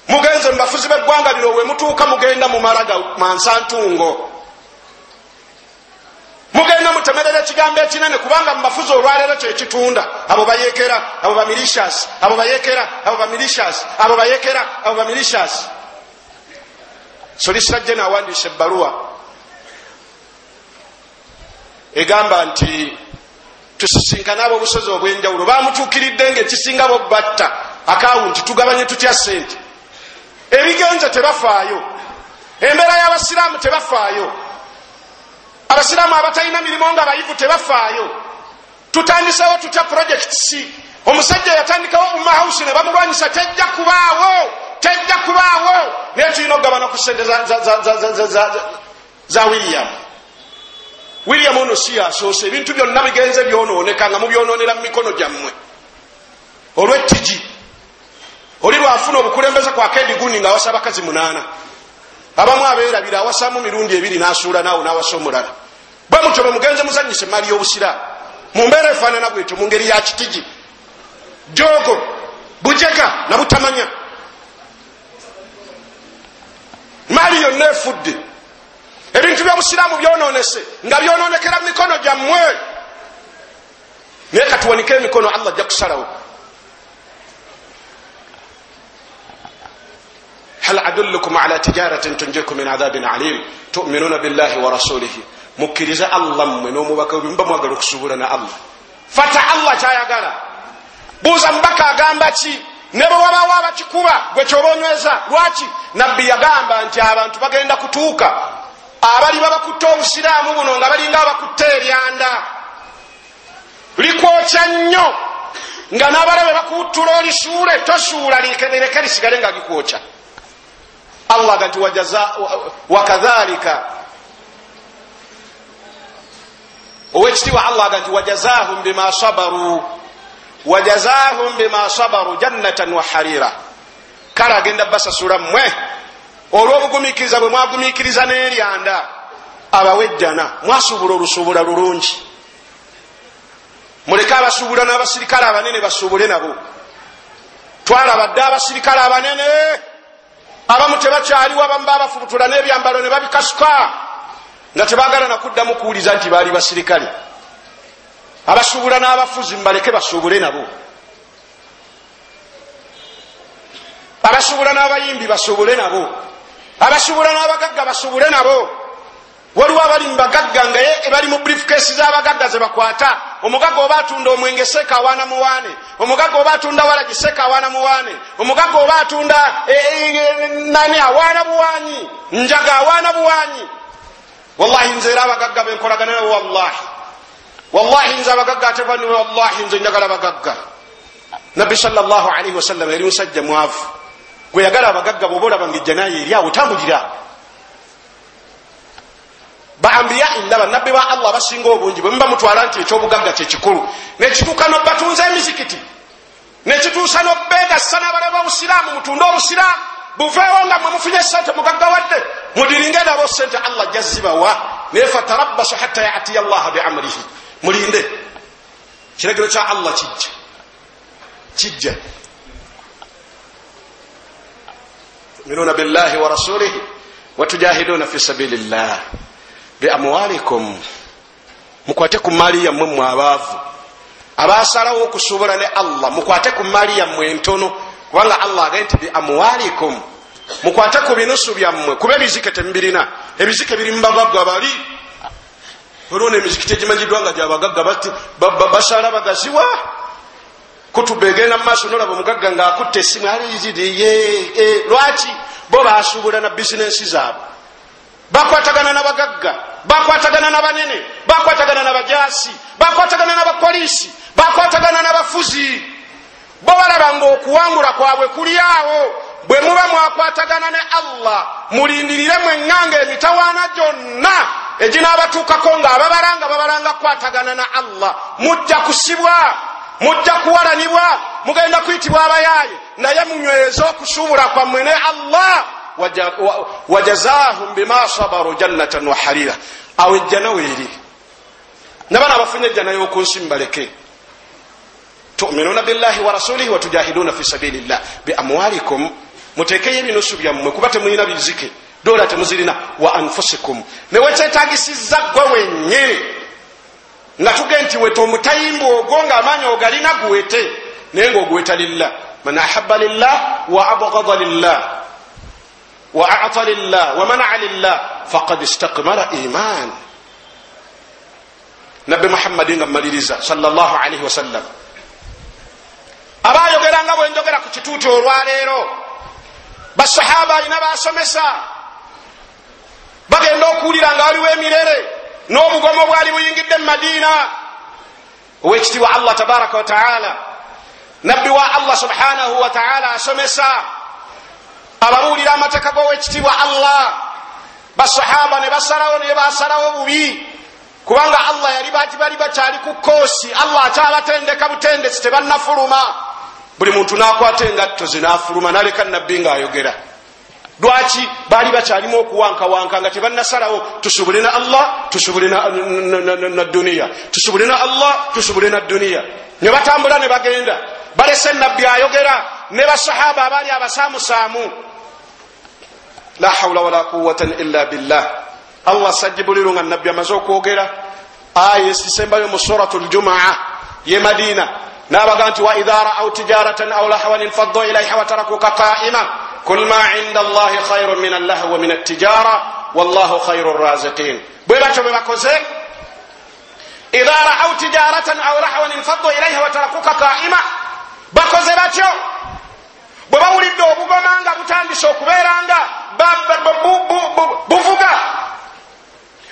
Mugenze mu bafuzi b'eggwanga lino, we mutuuka mugenda mumala mansantungo, mugenda mutemerera ekigambo ekinene, kubanga mu bafuzi olwaleero kyekitunda. Abo bayekera, abo bamilitias, abo bayekera, abo bamilitias, abo bayekera, abo bamilitias. Solicitor General awandiise ebbaluwa egamba nti tusisinkane ab'obusozi obw'enjawulo. Bamutuukiridde ng'ekisinga bo batta akawunti, tugabanye tutya ssente. Ebigenze tebafaayo, embeera y'abasiraamu tebafaayo, abasiraamu abatalina mirimu nga bayivu tebafaayo. Tutandisewo tutya projects? Omusajja yatandikawo Umma House ne bamulwanyisa, tejja kubaawo, tejja kubaawo. Naye tulina okugabana ku ssente za William. William ono si yasoose, ebintu byonna bigenze byonooneka nga mubyonoonera mu mikono gyammwe olw'ettigi. Oli lwafuna obukulembeze kwaka ediguni ng'awasa abakazi 8, abamu abeerabira awasamu mirundi 2 n'asuula naawo n'awasa omulala. Bwe mutyo bwe mugenze muzannyisa emaali y'obusiraamu mu mbeera efaanana bwetyo, mu ngeri ya kitigi, joogo, bujega na butamanya. Maali yonna efudde, ebintu by'obusiraamu byonoonese nga byonoonekera mu mikono gyammwe. Naye katuwanike emikono, Allah ajja kusalawo. Hal adullukum ala tijaratin tunjikum min adhabin alim tu'minuna billahi wa rasulihi. Mukkirize Allah mmwe n'omubaka we, muba mwagala okusuubula na Allah. Fata Allah kyayagala, buuza mubaka agamba ki, ne bwe wabaawo abakikuba gwe kyoba onyweza. Lwaki? Nabbi yagamba nti abantu bagenda kutuuka abali babakutte obusiraamu buno nga balinga abakutte eryanda likwokya nnyo, nga n'abalabe bakuwuttula olisuule, tosuula, lireke lisigale nga likwokya. Allah aga nti wakadhalika, owekitiibwa Allah aga nti wajazahum bima sabaru, wajazahum bima sabaru jannatan wa harira. Kale agenda basasula mmwe olw'obugumiikiriza bwe mwagumiikiriza n'eryanda, abawejjana. Mwasuubula olusuubula lulungi, muleke abasuubula n'abasirikale abanene basuubule nabo. Twalaba dde abasirikale abanene abamu tebakyaliwo, abamu babafubutula n'ebyambalo ne babikasuka nga tebaagala nakuddamu kuwuliza nti baali basirikale. Abasuubula n'abafuzi mubaleke basuubule nabo, abasuubula n'abayimbi basuubule nabo, abasuubula n'abagagga basuubule nabo. Waliwo abali mu bagagga nga ye bali mu briefcase z'abagagga ze bakwata. Omugagga oba atunda omwenge seeka awaana muwaane, omugagga oba atunda walagi seeka awaana muwaane, omugagga oba atunda nani awaana buwanyi, njaga awaana buwanyi. Wallahi nze era abagagga benkolagana nabo, wallahi wallahi nze abagagga ate bani, wallahi nze njagala abagagga. Nabbi sallallahu alaihi wasallam yali musajja mwavu, gwe yagala abagagga. Bw'oba olaba ng'ejja naye eri awo tambulira. Baambiya illa bannabbi ba Allah abasinga obungi bwe muba mutwala nti ekyobugagga kyekikulu, nekituuka n'obatunza emizikiti, nekituusa n'obeegassa n'abalaba obusiraamu, mutunde obusiraamu buveewo nga mwe mufunye sente mugaggawadde, mudiringe nabo sente, Allah ajja zibawa. Naye fatarabbasu hatta yatiya Allaha biamrihi, mulinde kiragiro kya Allah kijja kijja. Tuminuna billahi wa rasulihi watujahiduna fi sabilillah bi amwalikum. Mukwate ku mali yammwe mmwe abaavu abasalawo okusuubula ne Allah, mukwate ku mali yammwe entono, kubanga Allah agambye nti bi amwalikum, mukwate ku binusu byammwe, kuba ebizike temubirina. Ebizike biri mu bagagga bali, waliwo n'emizikiti egimanyiddwa nga gyabagagga basala bagaziwa. Kutuba egenda mu maaso nolaba omugagga ng'akutte essimu aliye. Lwaki bo basuubula na bizinensi zaabwe? Bakwatagana n'abagagga, bakwatagana n'abanene, bakwatagana n'abajaasi, bakwatagana n'abapoliisi, bakwatagana n'abafuzi. Bo balaba ng'okuwangula kwabwe kuli awo. Bwe muba mwakwatagana ne Allah, mulindirire mweŋŋanga emitawaana gyonna eginaabatuukako ng'ababalanga babalanga kukwatagana na Allah. Mujja kusibwa, mujja kuwalanibwa, mugenda kuyitibwa abayaaye, naye munyweze okusuubula kwammwe ne Allah. Wajazahum bima sabaru jannatan wa harira. Awo ejjana weeri nabana abafunye ejjana y'oku nsi mubaleke. Tuminuna billahi wa rasulihi wa tujahiduna fi sabilillah bi amwalikum, muteekeyo ebinusu byammwe kuba temulina bizike, dola temuzirina, wa anfusikum, newekyetagisizza gwe wennyini nga tuge nti wete omutayimba ogwo ng'amaanyi ogalina guwete, naye ng'oguweta lillah. Man ahabba lillah wa abgada lillah wa ata lillah wa manaa lillah faqad istakmala iman. Nabbi Muhammadi nga mmaliriza sallallahu alaihi wasallam aba ayogera nga bwe njogera ku kituuti olwaleero. Basahaba alina basomesa bagenda okuwulira nga waliwo emirere n'obugomo bwali buyingidde mu Madiina. Owekitiibwa Allah tabaraka wataala, nabbi wa Allah subhanahu wataala asomesa, ababuulira amateeka g'owekitiibwa Allah. Basahaba ne basalawo, naye basalawo bubi, kubanga Allah yali bali bakyali ku koosi, Allah akyabatendeka butendesi, tebannafuluma. Buli muntu n'akwata engatto ze n'afuluma n'aleka nabbi ng'ayogera. Lwaki? Baali bakyalimu okuwankawanka nga tebannasalawo tusubule na Allah, tusubule na duniya, tusubule na Allah, tusubule na duniya. Ne batambula ne bagenda, balese nabbi ayogera ne basahaba abaali abasaamusaamu. La hawula wala quwata illa billah. Allah sajjibuliru nga nabbi amaze okwogera aya esisembayo mu suratu ljumaa ye Madina, n'abaga nti wa idha ra'aw tijaratan aw lahwan infaddu ilayha wa tarakuka qa'ima kul ma inda Allahi khayrun min allahwi wa min attijara wallahu khayru raziqin. Bwe batyo bwe bakoze, idha ra'aw tijaratan aw lahwan infaddu ilayha wa tarakuka qa'ima, bakoze batyo bwe bawulidde obugoma nga butandise okubeera nga buvuga,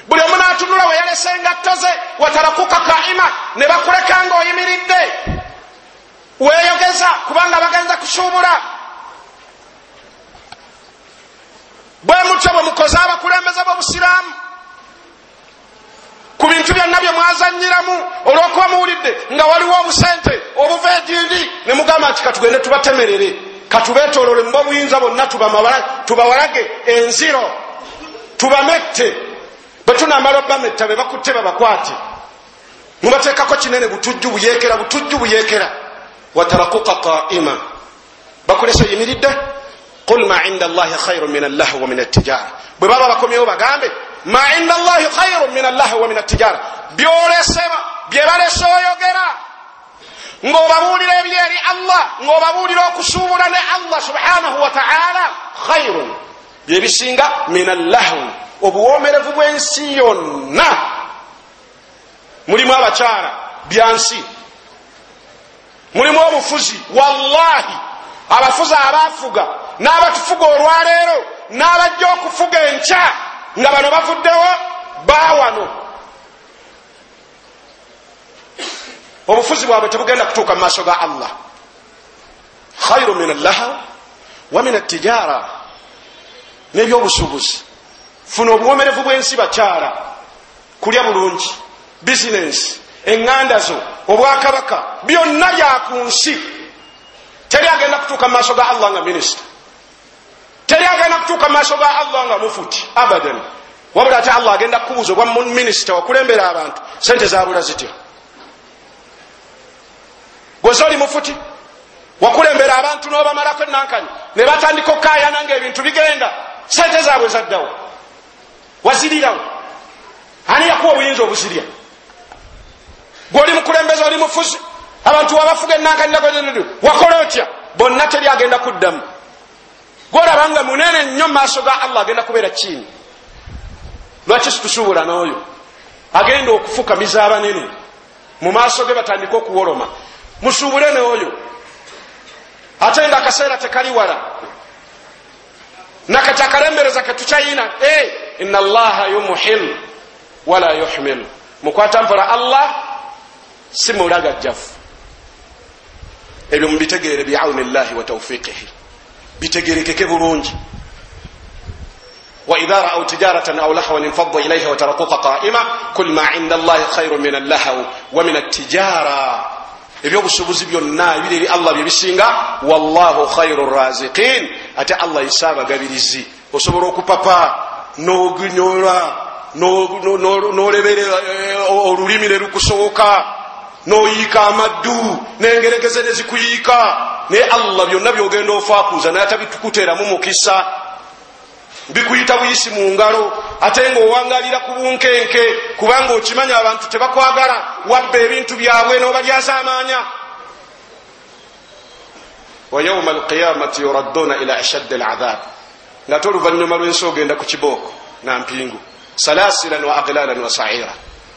buli omu n'atunula we yalese engatto ze, watarakuka kaima, ne bakuleka ng'oyimiridde weeyogeza kubanga bagenza kusuubula. Bwe mutyo bwe mukoze abakulembeze b'obusiraamu ku bintu byonna bye mwazannyiramu, olw'okuba muwulidde nga waliwo obusente obuva egindi ne mugamba nti katugende tubatemerere, katubeetoolole mu bobuyinza bonna, tubawalage enziro, tubamette. Bwe tunaamala obbametta be bakutte babakwate, mubateekako kinene butujju buyeekera, butujju buyeekera. Watarakuka qaima, bakulese yimiridde. Qul ma inda Allahi khayrun min allahwi wa min attijara. Bwe baba bakomyewo bagambe ma inda Allahi khayrun min allahwi wa min attijara, byolese bye balese oyogera ng'obabuulira ebiri eri Allah, ng'obabuulira okusuubula ne Allah subhanahu wa ta'ala, khayrun byebisinga min allahwi, obuwoomerevu bw'ensi yonna. Mulimu abakyala byansi, mulimu obufuzi. Wallahi abafuzi abafuga n'abatufuga olwaleero n'abajja okufuga enkya nga bano bavuddewo baawano, obufuzi bwabwe tebugenda kutuuka mu maaso ga Allah. Khairu min allahwi wa min attijara, n'ebyobusuubuzi. Funa obuwomerevu bw'ensi bakyala, kulya bulungi, bizinensi, eŋŋanda zo, obwakabaka, byonna bya ku nsi. Teri agenda kutuuka mu maaso ga Allah nga minisita, teri agenda kutuuka mu maaso ga Allah nga mufuti abadan. Wabula ate Allah agenda kukubuuza obwa minisita wakulembera abantu, sente zabula zitya? Gwe oli mufuti wakulembera abantu n'obamalako enankani ne batandika okukaayana ng'ebintu bigenda, sente zaabwe zaddawo, wazirirawo. Ani yakuwa obuyinza obuzirya? Gwe oli mukulembeze, oli mufuzi, abantu wabafuga enankani, wakola otya? Bonna teri agenda kuddamu. Gwolaba nga munene nnyo mu maaso ga Allah agenda kubeera kiini. Lwaki situsuubula n'oyo agenda okufukamiza abanene mu maaso ge batandika okuwoloma? Musuubule n'oyo ate nga akaseera tekali wala, nakati akalembereza ketukyayina. Inna allaha yumuhil wala yuhmil, mukwata mpola. Allah si mulagajjavu. Ebyo mubitegeere biauni llahi wa taufiqihi, bitegerekeke bulungi. وإذا رأوا تجارة أو لهوا انفضوا إليها وتركوك قائمة قل ما عند الله خير من اللهو ومن التجارة. Ebyobusuubuzi byonna ebiri eri Allah byebisinga, wallahu khairu raziqin. Ate Allah yisaabagabirizi. Osobola okupapa n'ogunyola n'oleberera olulimi ne lukusowoka n'oyiika amaddu n'engeregeze ne zikuyiika, naye Allah byonna byogenda ofaakuuza naye atabitukuteeramu mukisa, bikuyita buyisi mu ngalo, ate ng'owangalira ku bunkenke kubanga okimanya abantu tebakwagala, wabba ebintu byabwe n'obalyazaamaanya. Wa yauma alqiyamati yuradduna ila ashaddi alazab, ng'ate oluvannyuma lw'ensi ogenda ku kibooko na mpingu, salasilan wa aglalan wa saira.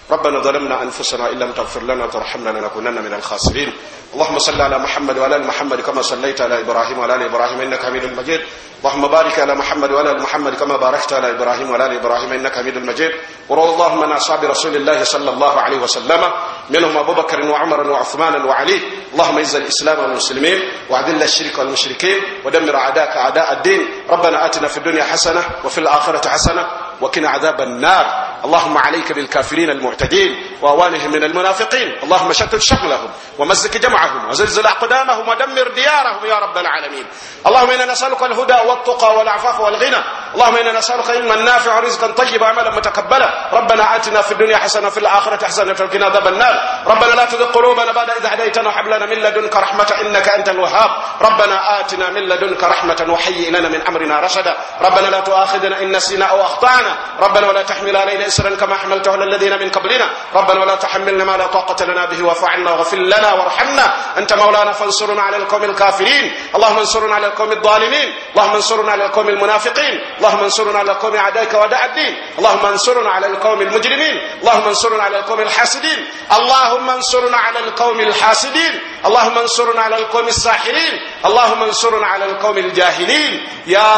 ربنا ظلمنا أنفسنا إن لم تغفر لنا وترحمنا لنكونن من الخاسرين. اللهم صل على محمد وعلى آل محمد كما صليت على إبراهيم وعلى آل إبراهيم إنك حميد مجيد. اللهم بارك على محمد وعلى آل محمد كما باركت على إبراهيم وعلى آل إبراهيم إنك حميد مجيد. وارض اللهم عن أصحاب رسول الله صلى الله عليه وسلم، منهم أبو بكر وعمر وعثمان وعلي. اللهم اعز الإسلام والمسلمين وأذل الشرك والمشركين ودمر أعداءك أعداء الدين. ربنا آتنا في الدنيا حسنة وفي الآخرة حسنة وقنا عذاب النار. اللهم عليك بالكافرين المعتدين وأوانهم من المنافقين. اللهم شتت شملهم ومزق جمعهم وزلزل أقدامهم ودمر ديارهم يا رب العالمين. اللهم إنا نسألك الهدى والتقى والعفاف والغنى. اللهم إنا نسألك علما نافعا ورزقا طيبا وعملا متقبلا. ربنا آتنا في الدنيا حسنة وفي الآخرة حسنة وقنا عذاب النار. ربنا لا تزغ قلوبنا بعد إذ هديتنا وهب لنا من لدنك رحمة إنك أنت الوهاب. ربنا آتنا من لدنك رحمة وهيئ لنا من أمرنا رشدا. ربنا لا تؤاخذنا إن نسينا أو أخطأنا. ربنا ولا تحمل علينا إصرا كما حملته على الذين من قبلنا. ربنا ولا تحملنا ما لا طاقة لنا به واعف عنا واغفر لنا وارحمنا أنت مولانا فانصرنا على القوم الكافرين. اللهم انصرنا على القوم الظالمين. اللهم انصرنا على القوم المنافقين. اللهم انصرنا على القوم أعدائك وأعداء الدين. اللهم انصرنا على القوم المجرمين. اللهم انصرنا على القوم الحاسدين. اللهم انصرنا على القوم الحاسدين. اللهم انصرنا على القوم الساحرين. اللهم انصرنا على القوم الجاهلين. يا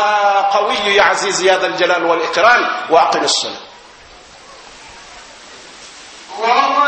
قوي يا عزيز يا ذا الجلال والإكرام. وأقم الصلاة. الله.